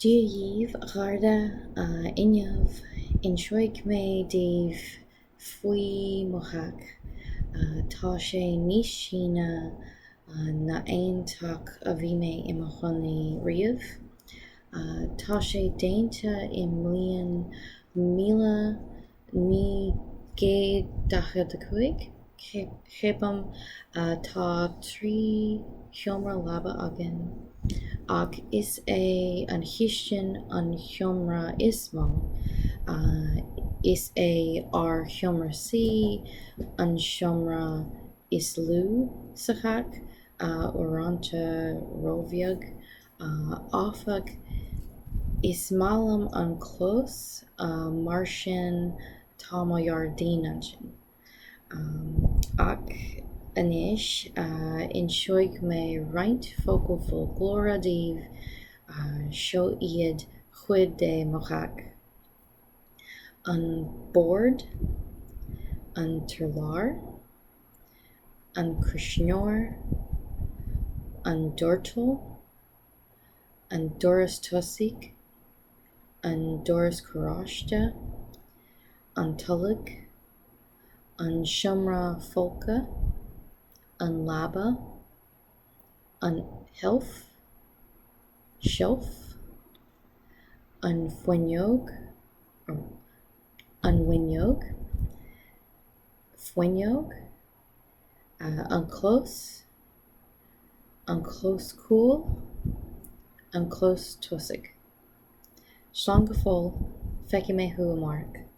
Dia dhaoibh, a chairde. Inniu, inseoidh mé daoibh faoi mo theach. Tá sé níos sine ná aon teach a bhí mé i mo chónaí riamh. Tá sé déanta i mbliain 1945, ceapaim. Tá 3 sheomra leaba againn, ach is é an chistin an seomra is mó. Is é ár seomra suí an seomra is lú sa teach, uaireanta róbheag. Áfach, is maith liom an clós, mar sin tá mo ghairdín ansin. Ach anois, inseoidh mé roinnt focal foclóra daoibh, seo iad cuid de mo theach. An bord, an t-urlár, an cuisneoir, an doirteal, an doras tosaigh, an doras carráiste, an tolg, an seomra folctha, an leaba, an tseilf, shelf, an fuinneog, an bhfuinneog, fuinneog, an clós, an clós cúil, an clós tosaigh. Slán go fóill, feicfidh mé thú amárach.